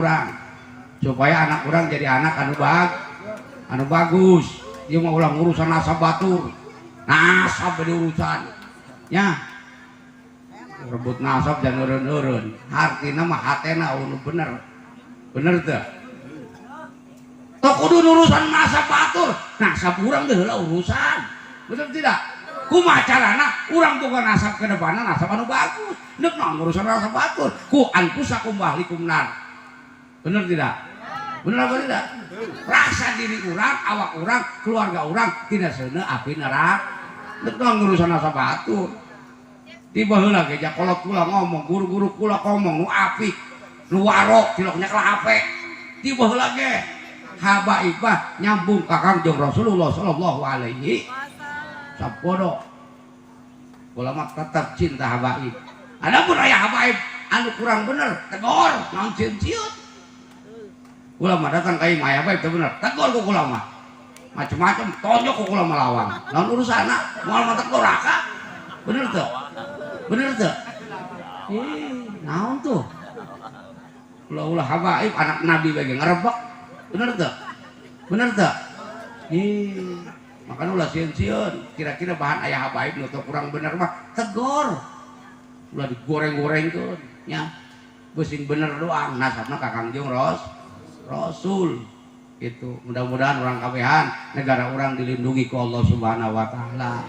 Urang supaya anak urang jadi anak anu bagus. Ieu mah ulah urusan nasab batur. Nasab bade urusan. Nya. Rebut nasab jangan eureun-eureun. Hartina mah hatena anu bener. Bener teu? Teu kudu urusan nasab batur. Nasab urang teh heula urusan. Bener tidak? Kumaha carana urang boga nasab ke depanna nasab anu bagus. Neuk naon urusan nasab batur? Ku anfusakum wa ahlikum nar. Bener tidak? Bener apa tidak? Rasa diri urang, awak urang, keluarga urang tidak seuneu api neraka. Neuk naon urusan nasab batur? Tiba heula ge jakolot kula ngomong, guru-guru kula ngomong nu apik, nu warok tilok nyekel HP. Tiba heula ge habaibah nyambung ka Kangjeng Rasulullah sallallahu alaihi sapodo. Kula mah tetep cinta habaib. Adapun aya habaib anu kurang bener, tegor, naon sieun-sieun. Kula mah datang ka imah habaib teu bener, tegor ku kula mah. Macem-macem tonjok ku kula mah lawang. Naon urusanna? Moal mah tegor raka. Bener teu? Bener teu? Ih, naon tuh? Ulah-ulah habaib anak nabi bagi ngerebek. Bener teu? Bener teu? Ih, makanya ulah sieun-sieun. Kira-kira bahan aya habaib nu teu kurang bener mah tegor. Ulah digoreng-gorengkeun nya. Geusing bener doang nasabna ka Kangjeng Rasul. Gitu. Mudah-mudahan urang kabehan negara urang dilindungi ku Allah Subhanahu wa taala.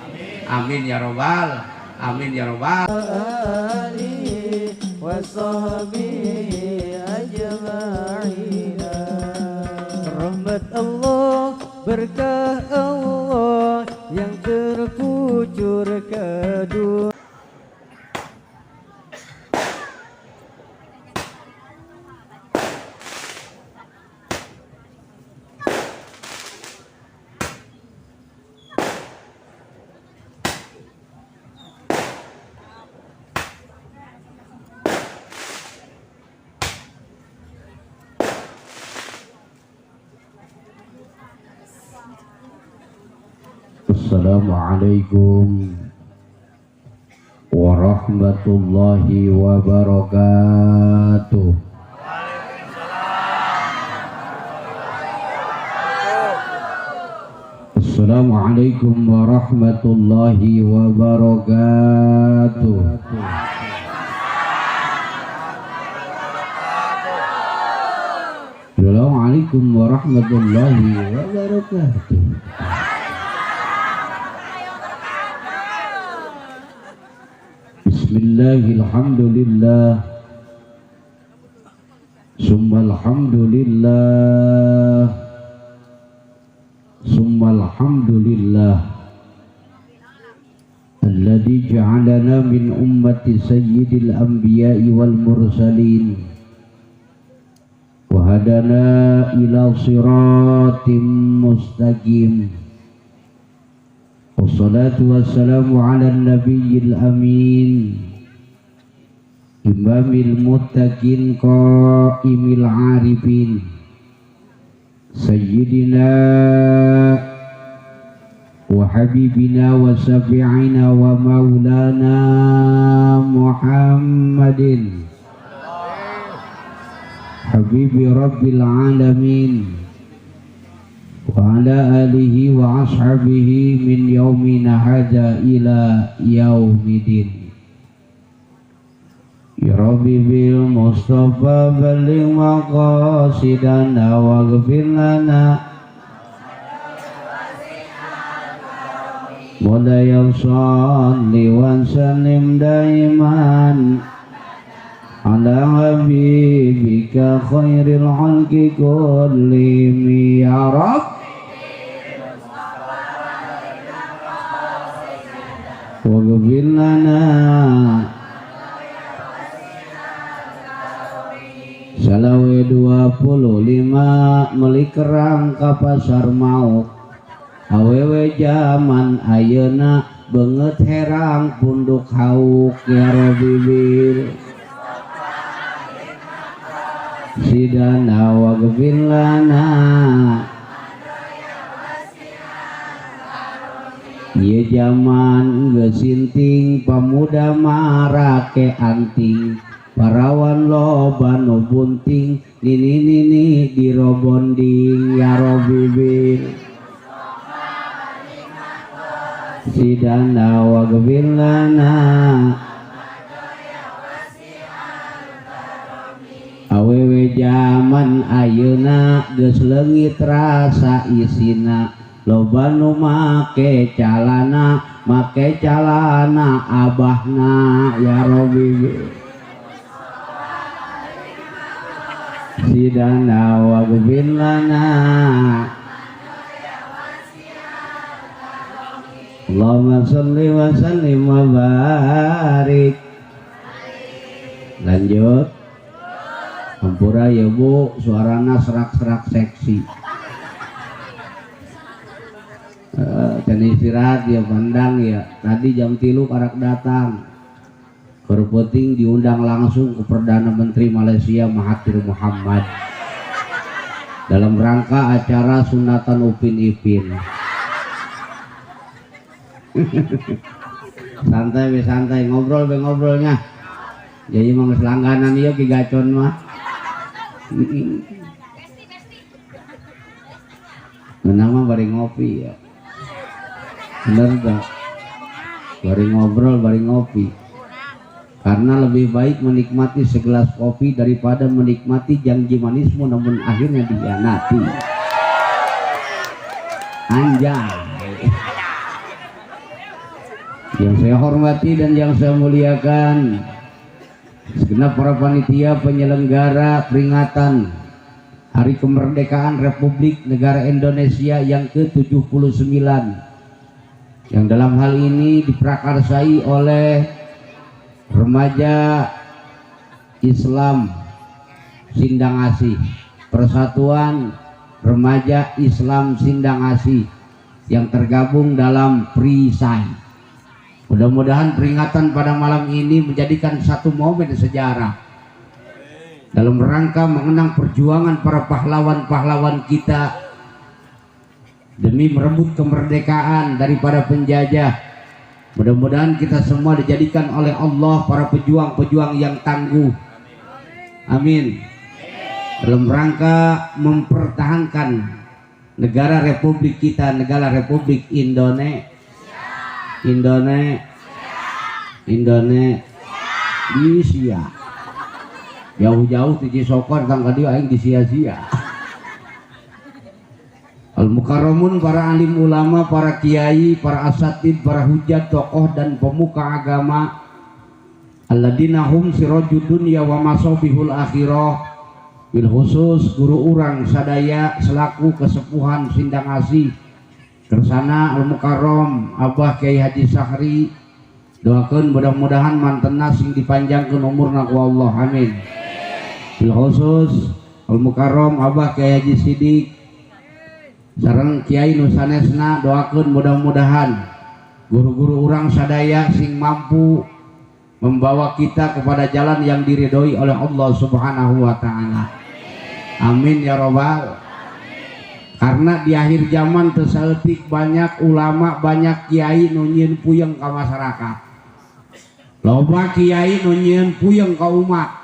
Amin ya robbal amin ya robbal alihi wasahbihi ajma'in. Rahmat Allah, berkah Allah yang terkucur ke dunia. Assalamualaikum warahmatullahi wabarakatuh. Assalamualaikum warahmatullahi wabarakatuh. Assalamualaikum warahmatullahi wabarakatuh. Bismillahirrahmanirrahim. Summa alhamdulillah. Summa alhamdulillah. Alladzi ja'alana min ummati sayyidil anbiya'i wal mursalin. Wa hadana ila siratim mustaqim. Wassalatu wassalamu ala nabiyil amin imamil muttaqin qaimil arifin sayyidina wa habibina wa syafi'ina wa maulana Muhammadin habibi rabbil alamin wa ala alihi wa ashabihi min yaumina hadza ila yaumidin. Ya Rabbi bil Mustafa balligh maqasidana waghfir lana Mola shalli wa sallim daiman ala habibika khairil khalqi kullihim ya Rabb waghfir lana. Salawe 25 meuli kerang ka pasar mauk awewe jaman ayeuna beungeut herang punduk hauk ya Rabbi bil sidana waghfir lana. Ieu jaman geus sinting pamuda marake anting Parawan loba nu bunting, nini nini dirobonding. Ya Robbi bil sidana waghfir lana. Awewe jaman ayeuna geus leungit rasa isina, loba nu make calana, make calana abahna. Ya Robbi sidana waghfir lana. Allahumma sholli wa sallim wa barik. Lanjut. Hampura ya Bu, suarana serak-serak seksi. Can istirahat ya pandang ya. Tadi jam 3 karak datang. Keur peuting diundang langsung ke Perdana Menteri Malaysia Mahathir Muhammad dalam rangka acara sunatan Upin Ipin. Santai be santai, ngobrol be ngobrolnya. Jadi mah geus langganan ieu ki gacon mah. Menang mah bari ngopi ya. Bener tak? Bari ngobrol, bari ngopi. Karena lebih baik menikmati segelas kopi daripada menikmati janji manismu namun akhirnya dikhianati. Anjay. Yang saya hormati dan yang saya muliakan segenap para panitia penyelenggara peringatan Hari Kemerdekaan Republik Negara Indonesia yang ke-79, yang dalam hal ini diprakarsai oleh Remaja Islam Sindang Asih, Persatuan Remaja Islam Sindang Asih yang tergabung dalam Perisai. Mudah-mudahan peringatan pada malam ini menjadikan satu momen sejarah dalam rangka mengenang perjuangan para pahlawan-pahlawan kita demi merebut kemerdekaan daripada penjajah. Mudah-mudahan kita semua dijadikan oleh Allah para pejuang-pejuang yang tangguh. Amin. Dalam rangka mempertahankan negara republik kita, negara Republik Indonesia. Indonesia. Jauh-jauh di Cisokor tang ka dieu aing disia-sia. Al-Mukarramun, para alim ulama, para kiai, para asatid, para hujat, tokoh dan pemuka agama. Alladzina hum sirajud dunya wa masabihul akhirah. Bil khusus guru urang sadaya selaku kesepuhan Sindang Asih. Kersana Al-Mukarram Abah Kiai Haji Sahri, doakeun mudah-mudahan mantena sing dipanjangkeun umurna ku Allah, amin. Bil khusus Al-Mukarram Abah Kiai Haji Sidik sareng kiai nu sanesna, doakeun mudah-mudahan guru-guru urang sadaya sing mampu membawa kita kepada jalan yang diridhoi oleh Allah Subhanahu wa taala. Amin ya robbal. Karena di akhir zaman terseltik banyak ulama, banyak kiai nu nyieun puyeng ka masyarakat. Loba kiai nu nyieun puyeng ka umat.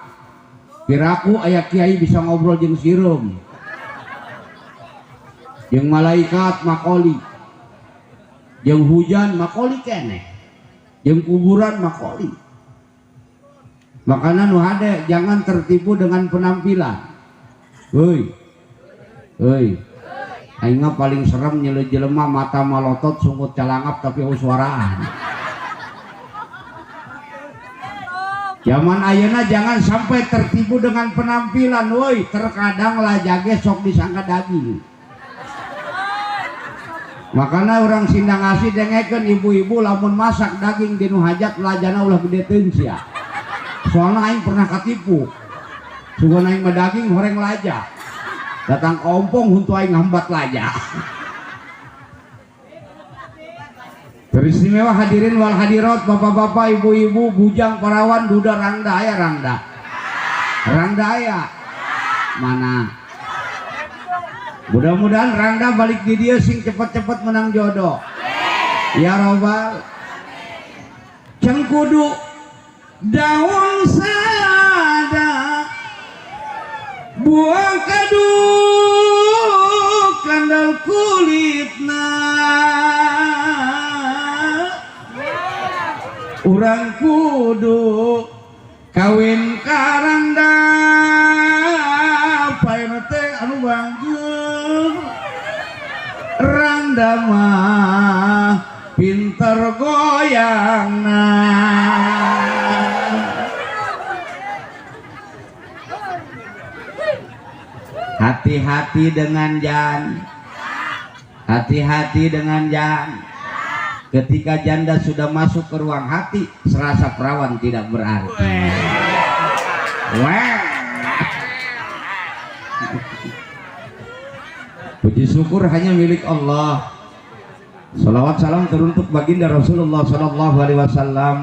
Piraku aya kiai bisa ngobrol jeung sireum, jeung malaikat makoli, jeung hujan makoli keneh, jeung kuburan makoli. Makana nu hade jangan tertipu dengan penampilan. Hoi, hoi. Aing mah paling serem nyele jelema mata malotot sungut calangap tapi suaraan. Zaman ayeuna jangan sampai tertipu dengan penampilan, woi. Terkadang lajage sok disangka daging. Makanya orang Sindang Asih dengekeun ibu-ibu lamun masak daging di nu hajat lajana ulah gede teuing sia. Soalna aing pernah katipu. Sugan aing mah daging horeng laja. Datang ompong huntu aing ngambat laja. Teristimewa hadirin wal hadirat, bapak-bapak, ibu-ibu, bujang, parawan, duda, rangda, aya rangda. Rangda aya. Mana? Mudah-mudahan rangda balik di dia sing cepet-cepet menang jodoh. Ya robbal. Cengkudu daun salam. Buang kadu kandal kulitna urang kudu kawin karanda paena teh anu bangeur randa mah pinter goyangna. Hati-hati dengan jan, hati-hati dengan jan. Ketika janda sudah masuk ke ruang hati, serasa perawan tidak berarti. Wah. Puji syukur hanya milik Allah. Salawat salam teruntuk baginda Rasulullah Sallallahu Alaihi Wasallam.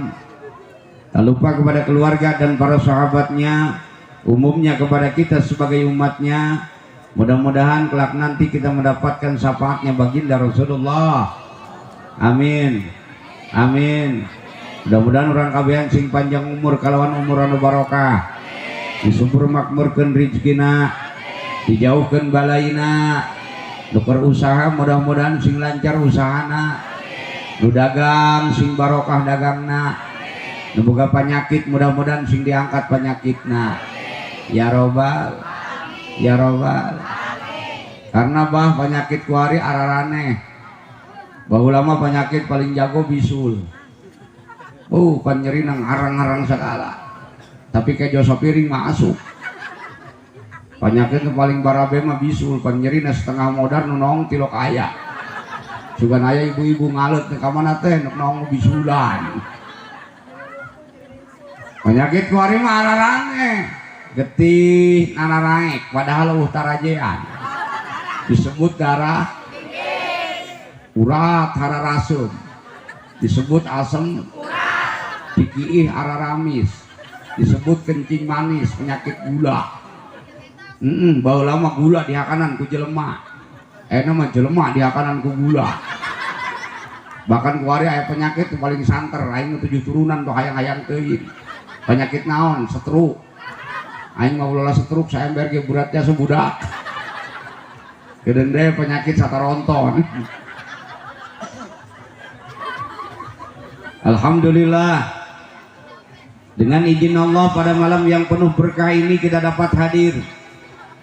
Tak lupa kepada keluarga dan para sahabatnya, umumnya kepada kita sebagai umatnya. Mudah-mudahan kelak nanti kita mendapatkan syafaatnya baginda Rasulullah. Amin, amin. Mudah-mudahan orang kabehan sing panjang umur kalawan umur anu barokah, disubur makmurkeun rizkina, dijauhkeun balaina, nu usaha mudah-mudahan sing lancar usahana, nu dagang sing barokah dagangna, nu boga panyakit mudah-mudahan sing diangkat panyakitna. Ya robbal, ya robbal. Karena bah penyakit kuari araraneh. Baheula mah penyakit paling jago bisul. Oh, pan nyeri nang arang-arang segala. Tapi kejo sapiring mah asup. Penyakit paling barabe mah bisul, pan nyerina setengah modar nu noong tilok aya. Sugan aya ibu-ibu ngalet ka mana teh nu noong bisulan. Penyakit kuari mah araraneh. Getih nanaraek padahal eueuh tarajean. Disebut darah urat hararasum, disebut asem dikiih araramis, disebut kencing manis, penyakit gula. Baheula mah gula dihakanan ku jelema, ayeuna mah jelema dihakanan ku gula. Bahkan kuari aya penyakit paling santer, aing 7 turunan tuh hayang-hayang teuing. Penyakit naon? Stroke. Aing mah ulah stroke saember ge beratnya sebudak. Gedende penyakit sataronton. Alhamdulillah, dengan izin Allah pada malam yang penuh berkah ini kita dapat hadir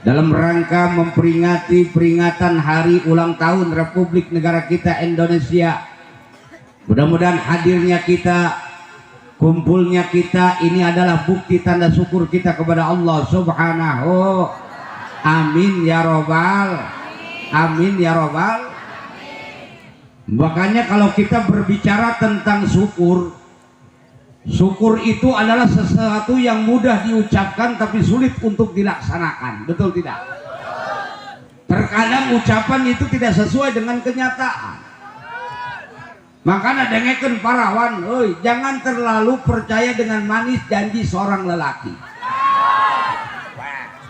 dalam rangka memperingati peringatan hari ulang tahun Republik Negara kita Indonesia. Mudah-mudahan hadirnya kita, kumpulnya kita ini adalah bukti tanda syukur kita kepada Allah Subhanahu. Amin ya robbal, amin ya robbal. Makanya kalau kita berbicara tentang syukur, syukur itu adalah sesuatu yang mudah diucapkan tapi sulit untuk dilaksanakan. Betul tidak? Terkadang ucapan itu tidak sesuai dengan kenyataan. Makanya dengekeun parawan, oi, jangan terlalu percaya dengan manis janji seorang lelaki.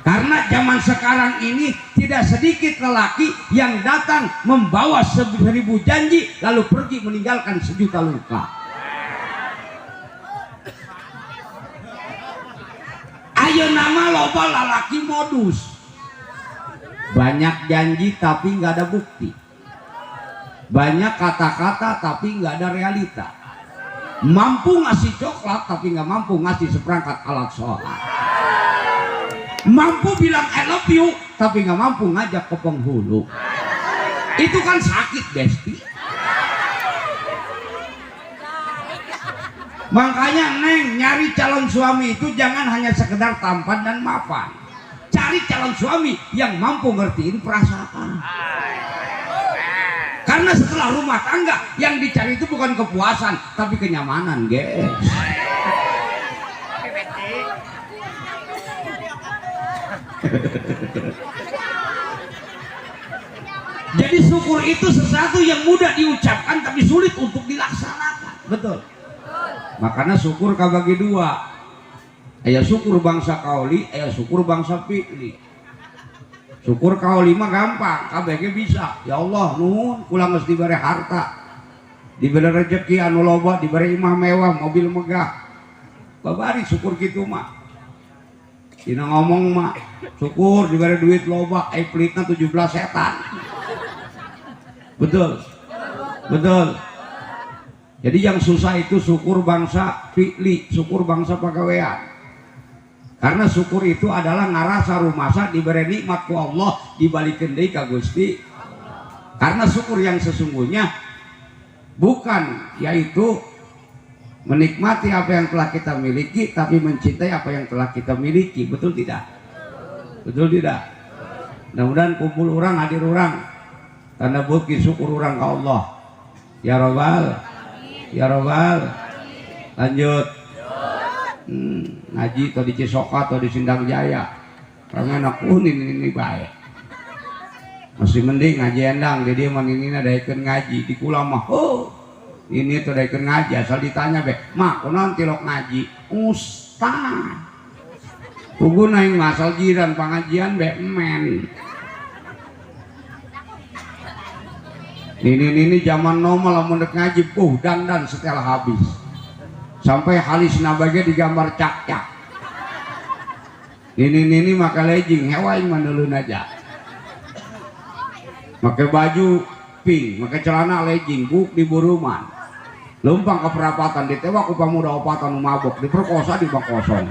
Karena zaman sekarang ini tidak sedikit lelaki yang datang membawa 1000 janji lalu pergi meninggalkan 1 juta luka. Ayo nama loba lalaki modus. Banyak janji tapi nggak ada bukti. Banyak kata-kata tapi nggak ada realita. Mampu ngasih coklat tapi nggak mampu ngasih seperangkat alat sholat. Mampu bilang I love you tapi nggak mampu ngajak ke penghulu. Itu kan sakit, besti. Makanya neng, nyari calon suami itu jangan hanya sekedar tampan dan mapan. Cari calon suami yang mampu ngertiin perasaan. Karena setelah rumah tangga yang dicari itu bukan kepuasan tapi kenyamanan, guys. Jadi syukur itu sesuatu yang mudah diucapkan tapi sulit untuk dilaksanakan. Betul. Makanya syukur kabagi dua. Aya syukur bangsa kaoli, aya syukur bangsa fi'li. Syukur kaoli mah gampang, kabeh bisa. Ya Allah, nuhun kula geus dibere harta, dibere rezeki anu loba, dibere imah mewah, mobil megah. Babari syukur kitu mah. Dina ngomong mah syukur diberi duit loba, pelitna 17 setan. Betul. Betul. Jadi yang susah itu syukur bangsa fi'li, syukur bangsa pagawean. Karena syukur itu adalah ngarasa rumasa diberi nikmat ku Allah dibalikeun deui ka Gusti. Karena syukur yang sesungguhnya bukan yaitu menikmati apa yang telah kita miliki, tapi mencintai apa yang telah kita miliki. Betul tidak? Betul tidak? Mudah-mudahan kumpul orang, hadir orang, tanda bukti syukur orang ke Allah. Ya Robbal, ya Robbal. Lanjut. Ngaji atau di Cisoka atau di Sindang Jaya, karena enak ini baik. Masih mending ngaji endang, jadi emang ini ada ikan ngaji di kulama. Oh, ini tuh ada ikan ngaji, asal ditanya be, mak, kunaon tilok ngaji, ustaz. Tunggu naik masal jiran pengajian be men. Ini zaman normal lamun dek ngaji, dandan setelah habis. Sampai halis nabage digambar cak-cak. Ini maka legging, hewain manulun aja. Pakai baju pink, pakai celana legging, buk di buruman. Lumpang ke perapatan, ditewak ku pamuda opatan mabok, diperkosa di bak kosong.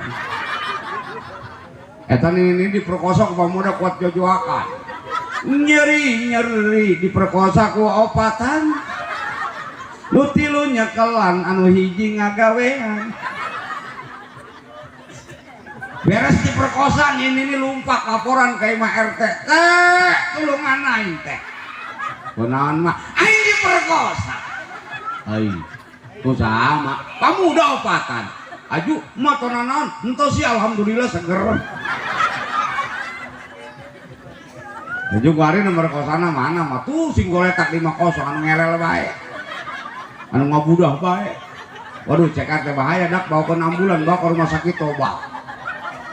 Eta ini diperkosa ku pamuda kuat jojoakan. Nyeri diperkosa ku opatan. Nu tilu nyekelan anu hiji ngagawean. Beres diperkosa ini lumpak laporan ke imah RT. Teh, tulungan aing teh. Kunaon mah aing diperkosa. Ai, ku sama pamuda opatan. Aju mah tonaon henteu sih alhamdulillah seger. Aju kuari nomor kosana mana mah tuh sing goletak 5-0 anu ngelel bae. Anu ngabudah bae. Waduh cek teh bahaya dak bawa ke ambulan bawa ke rumah sakit toba.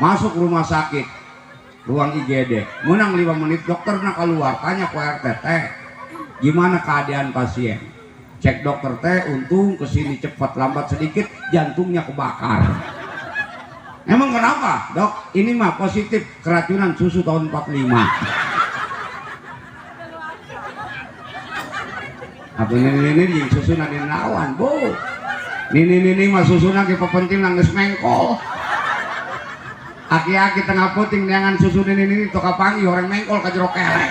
Masuk rumah sakit ruang IGD. Menang 5 menit dokterna keluar tanya ku RT teh gimana keadaan pasien. Cek dokter teh untung kesini cepat lambat sedikit jantungnya kebakar. Emang kenapa dok? Ini mah positif keracunan susu tahun 45. Apa ini yang susu nadi lawan bu. Ini mah susu nagi pepenting nangis mengkol. Aki-aki tengah puting neangan susu ini toka pangi orang mengkol ka jero kelek.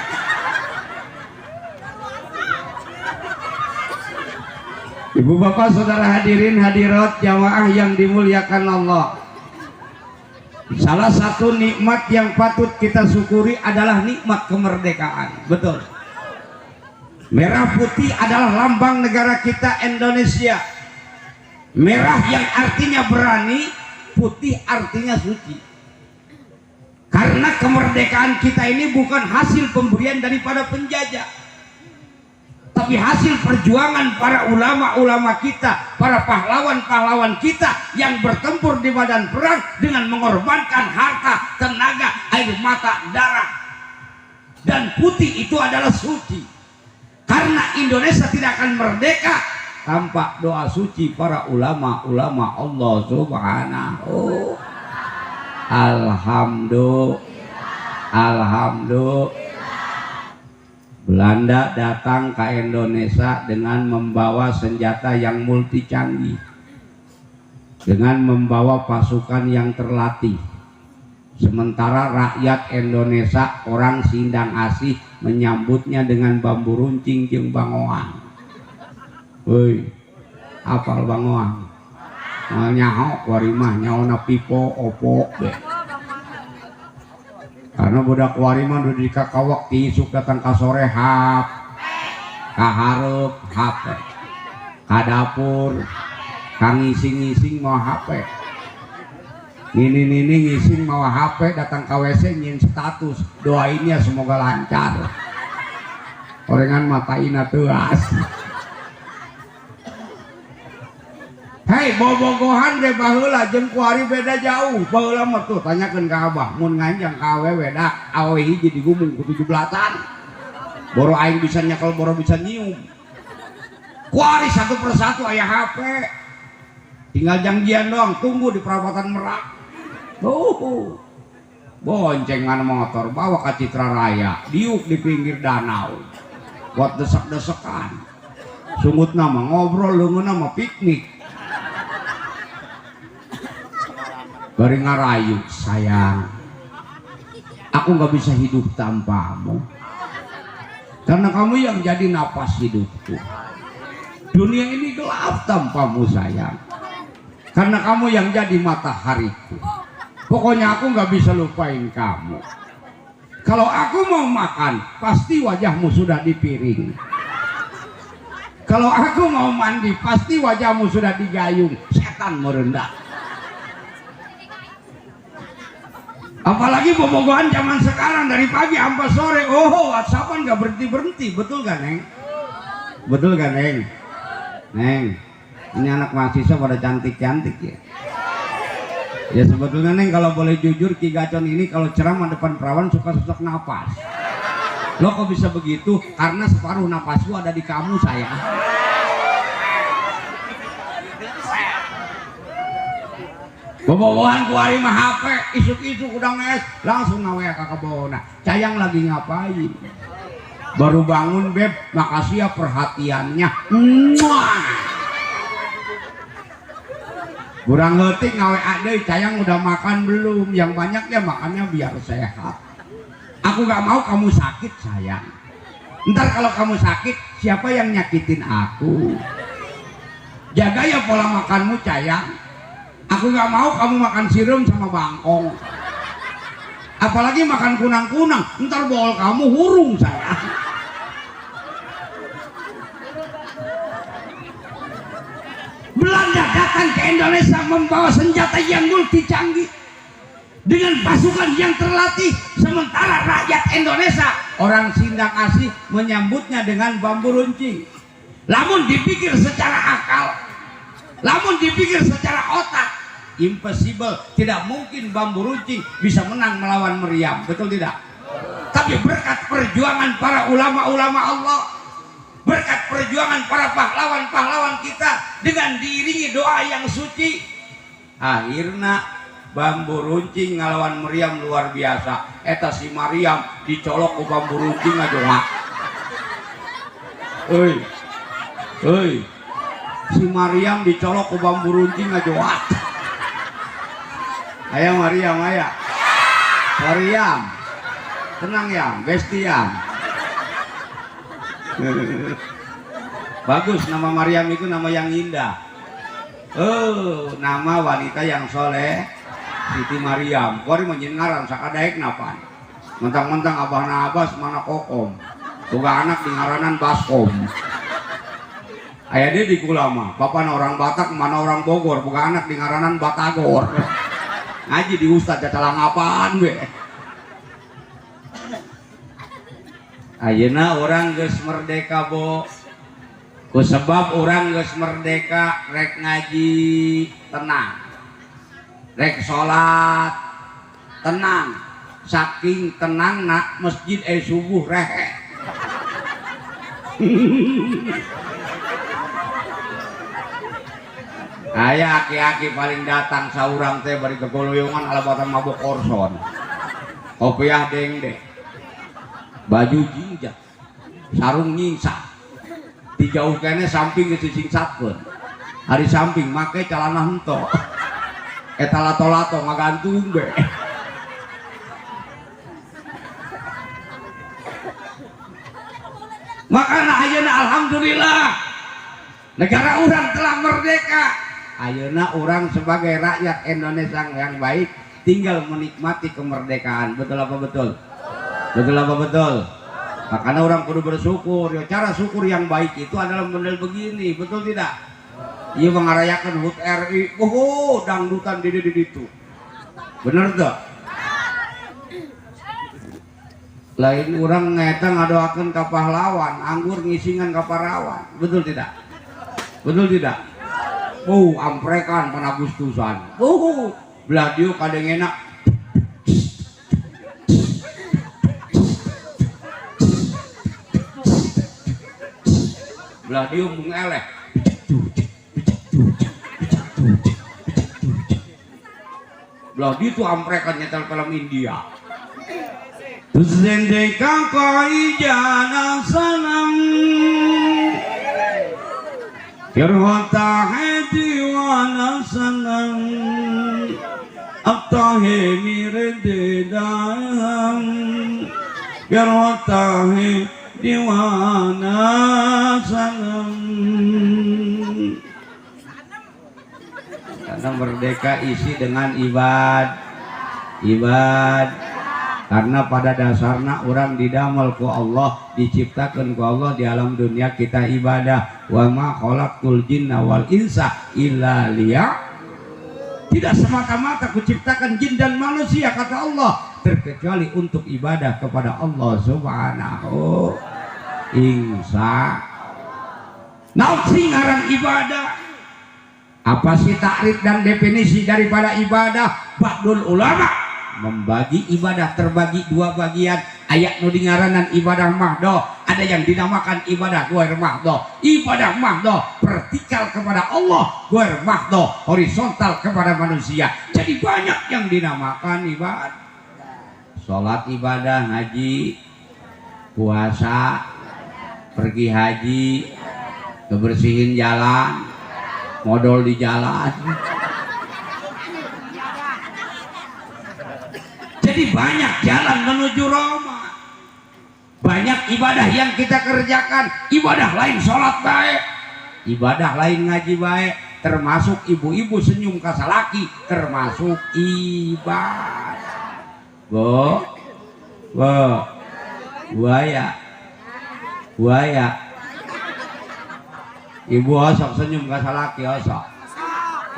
Ibu bapak saudara hadirin hadirat jamaah yang dimuliakan Allah. Salah satu nikmat yang patut kita syukuri adalah nikmat kemerdekaan. Betul. Merah putih adalah lambang negara kita Indonesia. Merah yang artinya berani, putih artinya suci. Karena kemerdekaan kita ini bukan hasil pemberian daripada penjajah, tapi hasil perjuangan para ulama-ulama kita, para pahlawan-pahlawan kita yang bertempur di medan perang dengan mengorbankan harta, tenaga, air mata, darah. Dan putih itu adalah suci. Karena Indonesia tidak akan merdeka tanpa doa suci para ulama-ulama Allah Subhanahu. Alhamdulillah. Alhamdulillah. Belanda datang ke Indonesia dengan membawa senjata yang multi canggih, dengan membawa pasukan yang terlatih. Sementara rakyat Indonesia orang Sindang Asih menyambutnya dengan bambu runcing jeung bangoang. Woi, apal bangoang? Nyaho warimah nyaona pipo opo be. Karena budak warimah udah di kakawak tiisuk datang ka sore hap, ka hareup HP, ka dapur, ka ngising-ngising mau HP. Nini-nini ngising mau HP datang ke WC nyin status doainnya semoga lancar. Orengan mataina teuas. Hei bobogohan ge baheula jeung kuari beda jauh. Baheula mah tuh tanyakeun ka abah mun nganjang ka awewe da awewe hiji digumung ku 17-an. Boro aing bisa nyekel boro bisa nyium. Kuari satu persatu aya HP. Tinggal janjian doang tunggu di perapatan Merak. Oh. Boncengan motor bawa ke Citra Raya, diuk di pinggir danau. Buat desek-desekan. Sungut nama ngobrol, leungeun nama piknik. Bari ngarayu, sayang. Aku nggak bisa hidup tanpamu. Karena kamu yang jadi napas hidupku. Dunia ini gelap tanpamu sayang. Karena kamu yang jadi matahariku. Pokoknya aku nggak bisa lupain kamu. Kalau aku mau makan, pasti wajahmu sudah di piring. Kalau aku mau mandi, pasti wajahmu sudah digayung. Setan merendah. Apalagi bobogohan zaman sekarang dari pagi sampai sore, oh WhatsAppan nggak berhenti-berhenti, betul gak Neng? Betul gak Neng? Neng, ini anak mahasiswa pada cantik-cantik ya. Ya sebetulnya Neng kalau boleh jujur, Ki Gacon ini kalau ceramah depan perawan suka sesak napas. Lo kok bisa begitu? Karena separuh napasku ada di kamu saya. Bobogohan kuari mah HP, isuk-isuk udah nges, langsung ngawe ka kebona. Cayang lagi ngapain? Baru bangun beb, makasih ya perhatiannya. Muah. Kurang leutik ngawe deui, cayang udah makan belum? Yang banyak ya makannya biar sehat. Aku gak mau kamu sakit sayang. Ntar kalau kamu sakit, siapa yang nyakitin aku? Jaga ya pola makanmu cayang. Aku gak mau kamu makan sirum sama bangkong. Apalagi makan kunang-kunang, ntar bol kamu hurung sayang. Belanda datang ke Indonesia membawa senjata yang multi canggih dengan pasukan yang terlatih, sementara rakyat Indonesia orang Sindang Asih menyambutnya dengan bambu runcing. Lamun dipikir secara akal, lamun dipikir secara otak, impossible, tidak mungkin bambu runcing bisa menang melawan meriam, betul tidak? Tapi berkat perjuangan para ulama-ulama Allah, berkat perjuangan para pahlawan-pahlawan kita dengan diiringi doa yang suci, akhirnya bambu runcing ngelawan meriam luar biasa. Eta si Mariam dicolok ke bambu runcing aja. Hei, hei, si Mariam dicolok ke bambu runcing aja. Ayo Mariam, ayo. Mariam, tenang ya, besti ya. Bagus nama Mariam itu, nama yang indah. Oh, nama wanita yang soleh, Siti Mariam. Kuari menjin ngaran sakadaek napan. Mentang-mentang abah Abbas mana kokom. Boga anak di ngaranan baskom. Aya dia di kulama, bapak orang Batak mana orang Bogor, boga anak di ngaranan Batagor. Ngaji di ustad cacalang apaan be. Ayeuna orang geus merdeka bo. Ku sebab orang geus merdeka rek ngaji tenang. Rek salat tenang. Saking tenang nak masjid subuh rehe. Aya aki-aki paling datang saurang teh bari kegoloyongan alabatan mabok korson. Kopiah dengdek. Baju jinjak, sarung nyingsa, dijauh kene samping geus disingsatkeun. Hari samping make calana hento. Eta lato-lato ngagantung be. Makana ayeuna alhamdulillah negara urang telah merdeka. Ayeuna urang sebagai rakyat Indonesia yang baik tinggal menikmati kemerdekaan. Betul apa betul? Betul apa betul? Makanya orang kudu bersyukur. Ya, cara syukur yang baik itu adalah model begini, betul tidak? Iya mengarayakan HUT RI, oh dangdutan di itu. Bener tak? Lain orang ngeta ngadoakeun ka pahlawan, anggur ngisingan ka parawan, betul tidak? Betul tidak? Oh, amprekan panagustusan. Oh, belah dieu kadang enak. Belah dieu mung eleh. Belah ditu amprekan nyetel film India. Zendeka koi jana sanam, फिर होता है दीवाना सनम, अब तो है मेरे दीदार, फिर होता है दीवाना सनम. Karena merdeka isi dengan ibad, ibad. Karena pada dasarnya orang didamel ku Allah, diciptakan ku Allah di alam dunia kita ibadah. Wa ma khalaqtul jinna wal insa illa liya. Tidak semata-mata kuciptakan jin dan manusia, kata Allah, terkecuali untuk ibadah kepada Allah Subhanahu Insya. Naon sih ngaran ibadah? Apa sih takrif dan definisi daripada ibadah? Ba'dul ulama membagi ibadah terbagi dua bagian. Ayat nu dingaranan ibadah mahdoh, ada yang dinamakan ibadah ghair mahdoh. Ibadah mahdoh vertikal kepada Allah, ghair mahdoh horizontal kepada manusia. Jadi banyak yang dinamakan ibadah. Salat ibadah, ngaji, puasa, pergi haji, kebersihin jalan, modal di jalan. Jadi banyak jalan menuju Roma. Banyak ibadah yang kita kerjakan. Ibadah lain sholat baik, ibadah lain ngaji baik, termasuk ibu-ibu senyum kasalaki termasuk ibadah. Bo, bo, buaya, buaya. Ibu osok senyum kasalaki osok,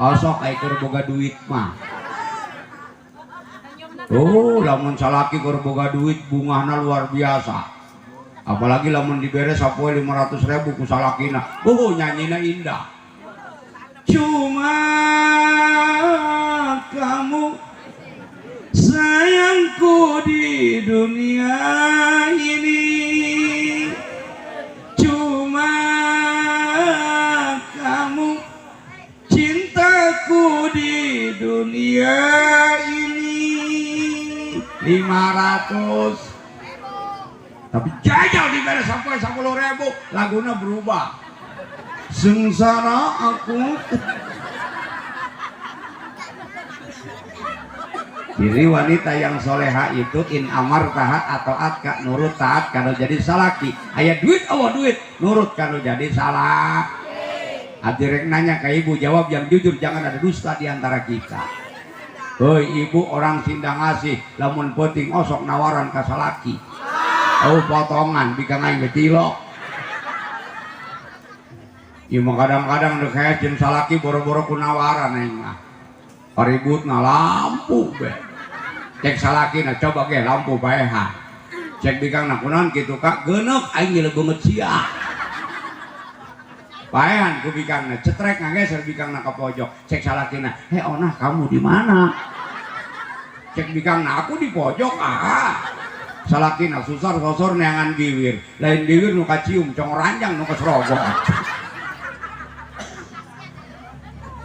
osok ai keur boga duit mah. Oh, lamun salaki keur boga duit bungahna luar biasa. Apalagi lamun dibere sapoe 500.000 ku salakina. Oh, nyanyina indah. Cuma kamu sayangku di dunia ini, cuma kamu cintaku di dunia ini. 500 tapi jajal dibere sampai 10.000, laguna berubah. Sengsara aku. Jadi wanita yang soleha itu in amar taat atau atka nurut taat kalau jadi salaki. Ayah duit oh duit nurut kalau jadi salah. Adirek nanya ke ibu, jawab yang jujur, jangan ada dusta di antara kita. Hoi ibu orang Sindang Asih, lamun penting osok nawaran ka salaki. Oh potongan bikang aing getilok. Ieu mah kadang-kadang deuk kayak jeung salaki boro-boro ku nawaran aing mah. Paributna lampu be. Cek salakina coba ge lampu baeha. Cek bikangna kunaon kitu ka geuneuk aing ge leungeut sia. Paehan ku bikangna cetrek ngageser bikangna ka pojok. Cek salakina, "Hei onah kamu di mana?" Cek bikangna, "Aku di pojok." Ah. Salakina susar sosor neangan giwir. Lain giwir nu kacium, cong ranjang nu kaserobok.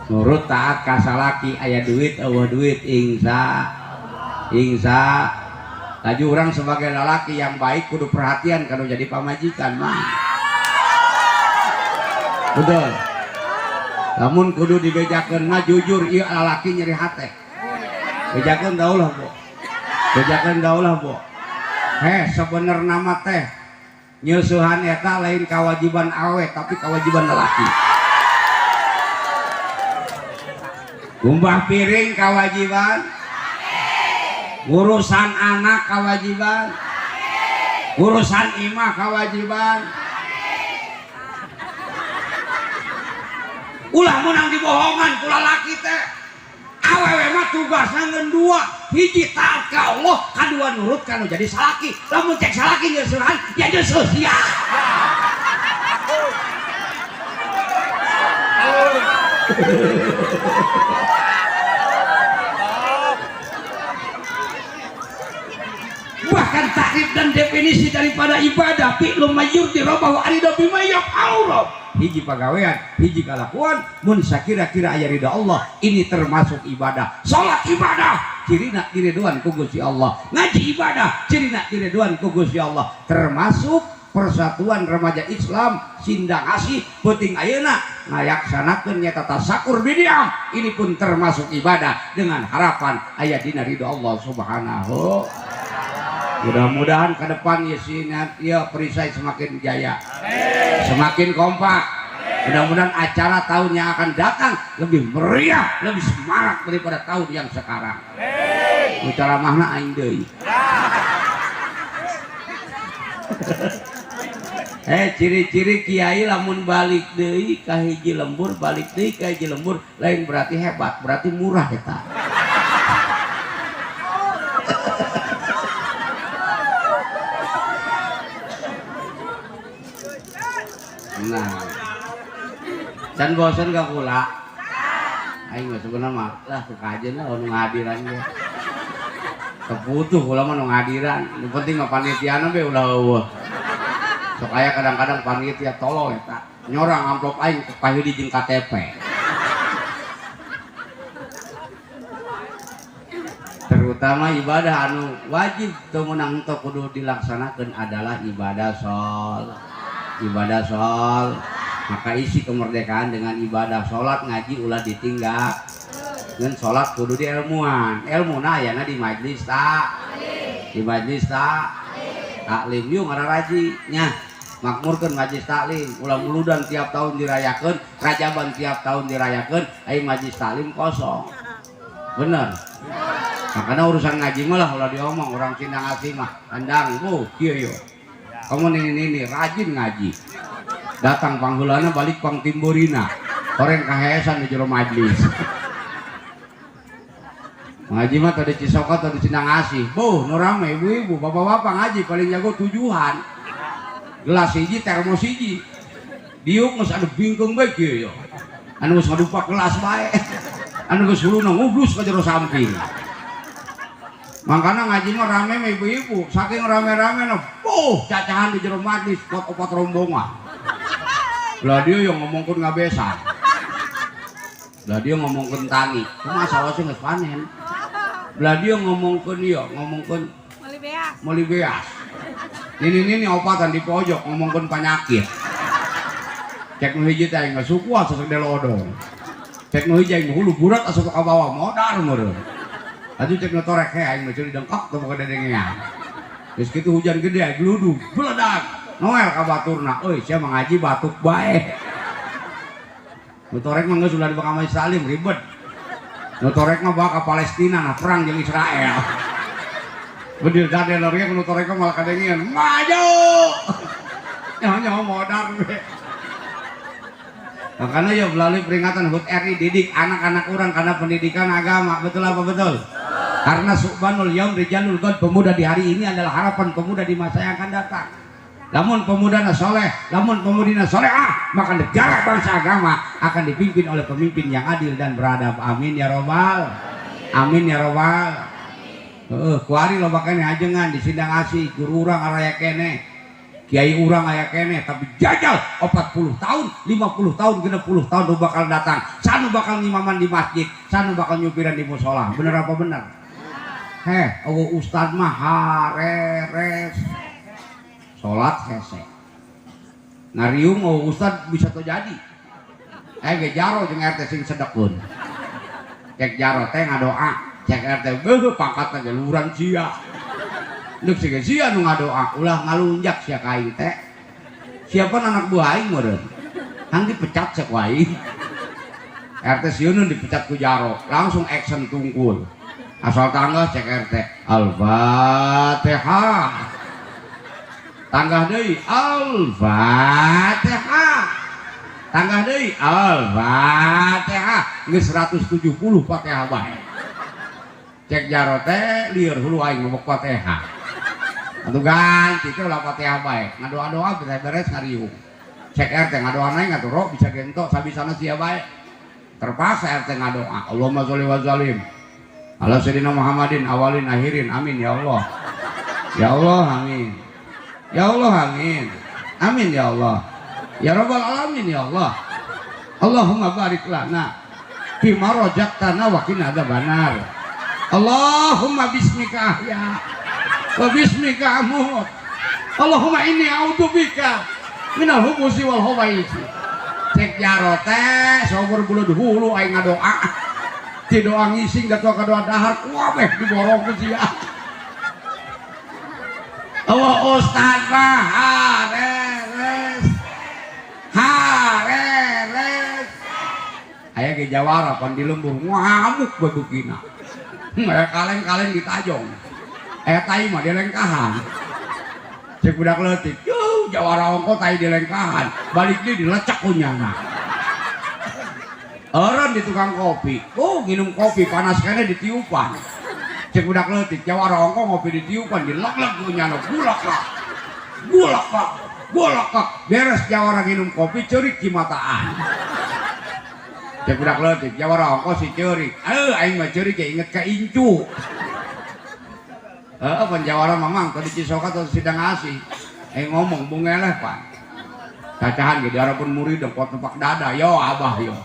Nurut taat ka salaki aya duit eueuh duit insya insya. Laju urang sebagai lalaki yang baik kudu perhatian kalau jadi pamajikan mah. Betul. Lamun kudu dibejakeun mah jujur ieu lalaki nyeri hate. Bejakeun daulah, Bu. Bejakeun daulah, Bu. Heh, sebenarna mah teh nyeusuhan eta lain kewajiban awe tapi kewajiban lelaki. Ngumbah piring kewajiban, urusan anak kewajiban, urusan imah kewajiban. Ulah menang dibohongan ku lalaki teh. Awewe mah tugasna ngeun dua, hiji taat ka Allah, kadua nurut kanu jadi salaki. Lamun cek salaki nyeusuhan, ya nyeusuh sia. Bahkan tak Takrif dan definisi daripada ibadah fi'lu ma yurdi rabbahu aridha bima yaf'alu. Hiji pagawean, hiji kalakuan mun sakira-kira aya ridha Allah, ini termasuk ibadah. Salat ibadah, cirina diridhoan ku Gusti Allah. Ngaji ibadah, cirina diridhoan ku Gusti Allah. Termasuk Persatuan Remaja Islam Sindang Asih peuting ayeuna ngayaksanakeun nyata tasakur bidiam, ini pun termasuk ibadah dengan harapan aya dina ridho Allah Subhanahu. Mudah-mudahan ke depan ya sinat ya perisai semakin jaya, semakin kompak. Mudah-mudahan acara tahun yang akan datang lebih meriah, lebih semarak daripada tahun yang sekarang. Bicara mahna aing deui. Ciri-ciri kiai lamun balik deui ka hiji lembur, balik deui ka hiji lembur, lain berarti hebat, berarti murah eta. Nah, dan bosan gak pula? Aing mah sebenarnya mah lah suka aja lah nu ngadiran ge. Kebutuh kula mah nu ngadiran. Nu penting mah panitiana be ulah eueuh. Sok aya kadang-kadang panitia tolol eta. Nyorang amplop aing pahidi jeung KTP. Terutama ibadah anu wajib teu meunang teu kudu dilaksanakeun adalah ibadah sholat. Ibadah sholat, maka isi kemerdekaan dengan ibadah sholat, ngaji ulah ditinggal. Ngan sholat kudu diilmuan, ilmuna ayana di majlis tak, di majlis tak, taklim yuk ngararaji nya, makmurkeun majlis taklim, ulah muludan tiap tahun dirayakeun, rajaban tiap tahun dirayakeun, ai majlis taklim kosong, bener. Makanya urusan ngaji mah lah ulah diomong, orang Sindang Asih mah andang, bu, kieu yo. Kamu nini-nini rajin ngaji, datang panghulana balik pang timburina, orang kahesan di jero majlis. Ngaji mah tadi Cisoka tadi Sindang Asih, boh nu rame ibu-ibu, bapak-bapak ngaji paling jago tujuhan, gelas hiji termos hiji, diuk geus anu bingkeung bae kieu yo, anu geus ngadupak gelas bae, anu geus huluna ngublus ka jero samping. Makanya ngaji mah rame mah ibu-ibu, saking rame-rame no, boh cacahan di jero majlis buat opat rombongan. Lah dia yang ngomongkeun ngabesan. Lah dia ngomongkeun tani, kumaha sawah sih geus panen. Lah dia ngomongkeun ieu, ngomongkeun meuli beas. Meuli beas. Nini-nini opatan di pojok ngomongkeun panyakit. Cek nu hiji teh aing mah suku asa sagede lodong. Cek nu hiji aing mah hulu burat asa ka bawah modar meureun. Atuh cek nu torek he aing mah ceuli dengkak teu boga dedengean. Geus kitu hujan gede aing gludug, beledak. Noel ka baturna, euy sia mah ngaji batuk bae. Nu torek mah geus ulah dibawa ka Salim ribet. Nu torek mah bawa ka Palestina nah perang jeung Israel. Bedil dade lornya nu torek mah malah kadengean, maju. Nyaho modar we. Makanya ya melalui peringatan HUT RI didik anak-anak orang karena pendidikan agama, betul apa betul? Karena subhanul yaum rijalul ghad, pemuda di hari ini adalah harapan pemuda di masa yang akan datang. Lamun pemuda soleh, lamun pemudina solehah, maka negara bangsa agama akan dipimpin oleh pemimpin yang adil dan beradab. Amin ya robbal, amin ya robbal. Kuari loba keneh ajengan di Sindang Asih, guru urang araya keneh, kiai urang aya keneh, tapi jajal 40 tahun, 50 tahun, 60 tahun nu bakal datang. Sanu bakal ngimaman di masjid, sanu bakal nyupiran di musola. Bener apa bener? Heh, eueuh ustad mah hareres. Salat hese. Ngariung eueuh ustad bisa terjadi. Ge jaro jeung RT sing sedekeun. Cek jaro teh ngadoa, cek RT beuh pangkatna ge luhuran sia. Deuk siga sia nu ngadoa, ulah ngalunjak sia ka aing teh. Siapa anak buah aing meureun? Hang dipecat cek aing. RT sieun dipecat ku jaro, langsung action tungkul. Asal tangga cek RT, Al-Fatihah. Tanggah deui, Al-Fatihah. Tanggah deui, Al-Fatihah. Geus 170 Fatihah bae. Cek jaro teh lieur hulu aing mabok Fatihah. Atuh ganti teh ulah Fatihah bae. Ngadoa-doa bisa beres ngariung. Cek RT ngadoa nae ngatuh ro bisa gentok sabisana sia bae. Terpaksa RT ngadoa. Allahumma sholli wa sallim ala sayyidina Muhammadin awalin akhirin amin ya Allah. Ya Allah amin. Ya Allah amin. Amin ya Allah. Ya Rabbal alamin ya Allah. Allahumma barik lana fima razaqtana wa qina adzabannar. Allahumma bismika ahya wa bismika amut. Allahumma inni a'udzubika minal hubusi wal khabaisi. Cek jaro teh sobor bulud hulu aing ngadoa. Ti doa ngising da ka doa dahar kabeh diborong ku sia. Allah ustad mah hareres. Hareres. Aya ge jawara pan di lembur ngamuk babukina. Aya kaleng-kaleng ditajong. Aya tai mah dilengkahan. Cek budak leutik, yuh jawara ongko tai dilengkahan, balik deui dilecek ku nyana. Eureun di tukang kopi, oh nginum kopi panas keneh ditiupan. Cek budak leutik, jawara ongko ngopi ditiupan, dilek-lek ku nyana, gulak kak. Gulak kak, gulak kak. Beres jawara nginum kopi ceurik cimataan. Cek budak leutik, jawara ongko si ceurik. Aing mah ceurik ya inget ka incu. Heeh, pan jawara mamang tadi Cisoka atau sidang asih. Ngomong bung eleh pan. Cacahan ge diharapun murid dengkot nepak dada, yo abah yo.